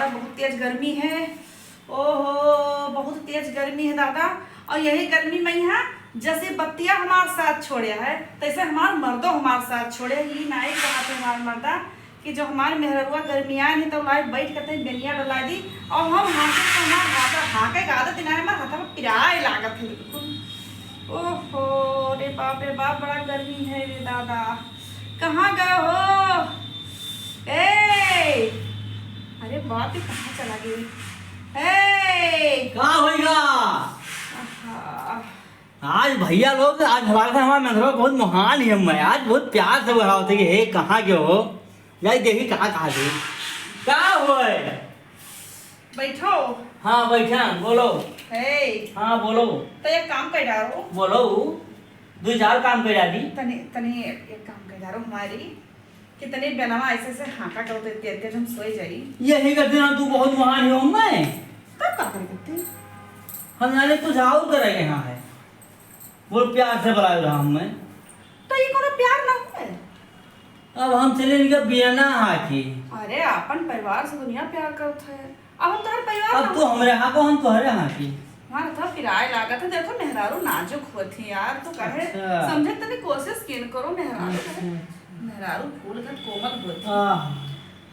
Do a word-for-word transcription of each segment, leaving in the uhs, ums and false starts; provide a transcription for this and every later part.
बहुत तेज गर्मी है। ओहो, बहुत तेज गर्मी है दादा। और यही गर्मी में यहाँ जैसे बत्तिया हमार साथ छोड़े है, तैसे हमार मर्दो हमार साथ छोड़े। ई नाई कहत है हमार मर्दा कि जो हमार मेहररुआ गर्मियान है तो लाई बैठ के तई बेनिया डोला दी। और हम हाँके तो हमार हाथ, हाँके के आदत ना है, हमार हाथ में पिराए लागत है बिल्कुल। ओहो, रे बाप रे बाप, बड़ा गर्मी है रे दादा। कहाँ गए हो? ए, अरे बाप रे, कहाँ चला गई? ए, का होइगा? आहा। आज भैया लोग, आज हमारे साथ हमारा मेहरवा बहुत महान ही हम है। आज बहुत प्यार से बुलावत है कि हे, कहाँ गए हो? जाई देखी कहाँ, कहाँ गए। का होए? बैठो। हाँ, बैठा, बोलो। हे। हाँ, बोलो। तो एक काम कर डारो। बोलो। दो चार काम कर डाली। तनी, तनी एक, एक काम कर डारो हमारी, कि तनी बेनवा ऐसे, ऐसे हाँका करो तो इतनी देर हम सोए जाई। यही करते ना, तू बहुत महान हो मैं। तब का कर देते? हम जाने कुछ और करे के यहाँ है। बोल, प्यार से बुलाए रहा हूँ मैं। तो ये कोनो प्यार ना हुए? अब हम चले इनका बियाना हाकी। अरे, अपन परिवार से दुनिया प्यार करत है। अब हम तोहर परिवार अब ना तू हमरे हाँको, हम तोहरे हाँकी। हमार तो पिराए लागत है। देखो, मेहरारू नाजुक होत ही यार, तू कहे अच्छा। समझे तनी कोशिश किन करो, मेहरारू कहे। अच्छा। मेहरारू फूल के कोमल होत ही। आह।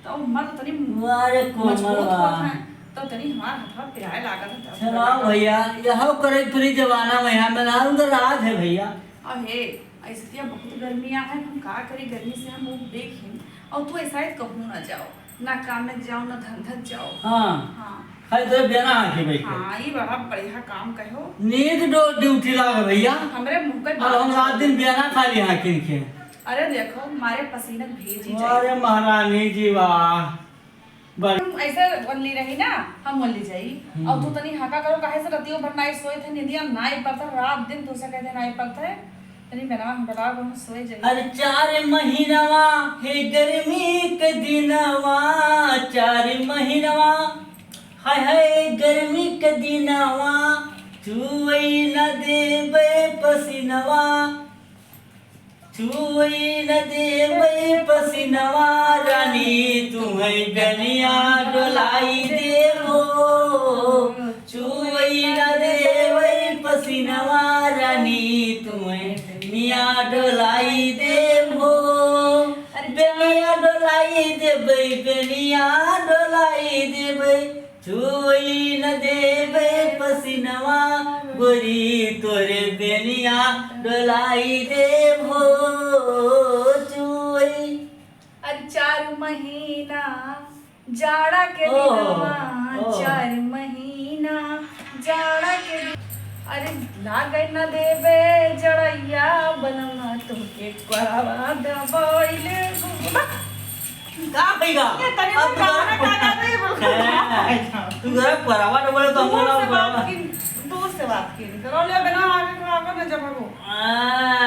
तो मर्द तनी वाह रे कोमल मजबूत वाह। होत है, तो तनी हमार हथवा पिराए लागत है, तब चलाओ लगा। भैया, यह करे पूरी जमाना में यहाँ मेहरारू का राज है भैया। अब हे, ऐसे तो बहुत गर्मी आ है, हम का करी, गर्मी से हम मुंह देखिन। और तू ऐसा है कहूँ ना जाओ, ना काम में जाओ, ना धंधा जाओ। हाँ। हाँ। खाली तो बेना आके बैठे। हाँ, ये बड़ा बढ़िया काम कहो। नींद दो ड्यूटी लाग भैया। हमरे मुंह पे अब हम बात रात दिन बेना खाली हाँकिन के। अरे देखो, मारे पसीने भीजी जाए। अरे महारानी जी वाह। बड़- हम ऐसे ओनली रही ना, हम ओनली जाई। हम्म। और तू तनी हाका करो, काहे से रतियों भर नाई सोए थे, निंदिया नाई पड़ता, रात दिन तू से कहते नाई पड़ता है। तनी बेनवा हम बताओ, हम सोए जाई। अरे चार महीनवा, हे गर्मी के दिनवा, चार महीनवा, हाय हाय गर्मी के दिनवा, चुवई न देबे पसीनवा। चुवई न देबै पसीनवा रानी, तुहई बेनिया डोलाई देबो। चुवई न देबै पसीनवा रानी, तुहई बेनिया डोलाई देबो। बेनिया डोलाई देबै, बेनिया डोलाई देबै। चुवई न देबै पसीनवा, गोरी तोरे बेनिया डोलाई देबो। चुवई। अरे चार महीना जाड़ा के ओह, दिनवा, ओह। चार महीना जाड़ा के दिन। अरे लागे न देबे जड़ैया बनवा, तोहके कोरवा दबाई लेबो। का भइगा? ये तनी अब तू गाना गा, गा दे, बोल। हैं, तू जरा कोरवा डबोले तो हम दूर से बात की, दूर से बात की। करो ले, बिना आगे को आगे न जब हो। आ,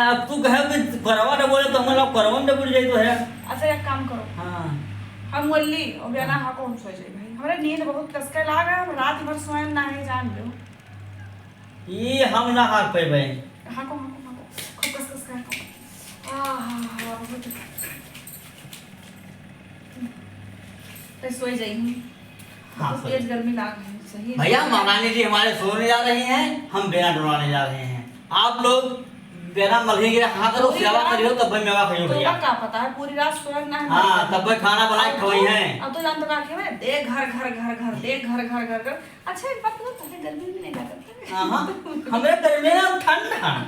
अब तू कहे कि कोरवा डबोले तो हम लोग कोरवा में डबोल जाई तो है। अच्छा, एक काम करो। हाँ। हम बोली, और बिना हाँ। हाको हम सो जाई भाई। हमरा नींद बहुत कसके लाग है, हम रात भर सोएम ना है, जान लो। ये हम ना हाक पेबे। हाको, हाको, हाको। खूब कस कस के हाको। आ, हा, हा, बहुत। तो सोई जाई हूँ। हाँ, तो सोई। तेज गर्मी लाग है, सही है। भैया, महारानी जी हमारे सोने जा रही हैं, हम बेना डुलाने जा रहे हैं। आप लोग बेना मलही के हाथ रो पूरी सेवा रात करियो, तब भाई मेवा खाइयो तो भैया। का पता है, पूरी रात सोए ना है। हाँ, तब भाई खाना बनाए अब खवाई तो, हैं। अब तो जानते का क्या है, दे घर, घर, घर, घर, दे घर, घर, घर, घर। अच्छा, एक बात बताओ, तुमने गर्मी में नहीं जाता था? हाँ, हाँ। हमरे गर्मी में हम ठंड है।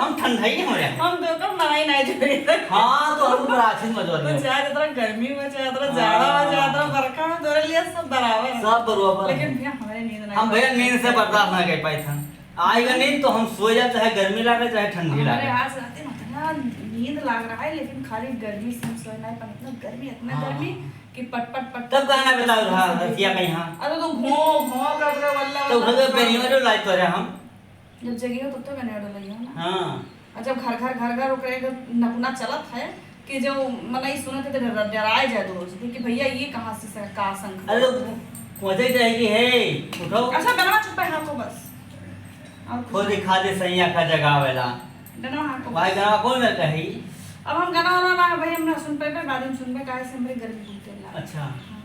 हम ठंड है ही हमरे। हम तो कम नहाई नहीं जाए। हाँ, तो हम बड़ा अच्छे से मजा तो लेंगे। चाहे जितना गर्मी हो, चाहे जितना हाँ। जाड़ा हो, चाहे जितना बरखा हो, तोरे लिए सब बराबर है। सब बराबर है। लेकिन भैया, हमारे नींद नहीं हम भैया नींद से बर्दाश्त ना कर पाए थे। आएगा नींद तो हम सो जाते, चाहे गर्मी लगे, चाहे ठंडी हमारे लगे। आज रात में इतना नींद लग रहा है, लेकिन खाली गर्मी से हम सोए नहीं पाए। इतना गर्मी, इतना हाँ। गर्मी कि पट, पट, पट, तब गाना पट, बताओ पट, रहा, पट, रसिया पट। का यहाँ। अरे तो घो, घो कर रहे, वल्ला, तो वल्ला, उठो तो वल्ला। बेनिया में तो लाइट तो रहे हम। जब जगी हो तब तो बेनिया डोलई हो ना। हाँ। और जब घर, घर, घर, घर ओकरे के नपुना चलत है कि जो मनई सुनत है तो डरा-, डराए जाए दो कि भैया ये कहाँ से स-, का शंख अरे तो बजत है। पहुँचे जाए कि हे, उठो। अच्छा, बेनवा चुप है, हाँको बस। और कुछ खोदे नहीं। खादे सैया का जगावेला। बेनवा हाँको भाई, बस। गाना कौन गाता है? अब हम गाना वाना ना है भाई, हम ना सुन पाए, बाद में सुनबे, काहे से हमरे गर्मी बहुत है। अच्छा। हाँ।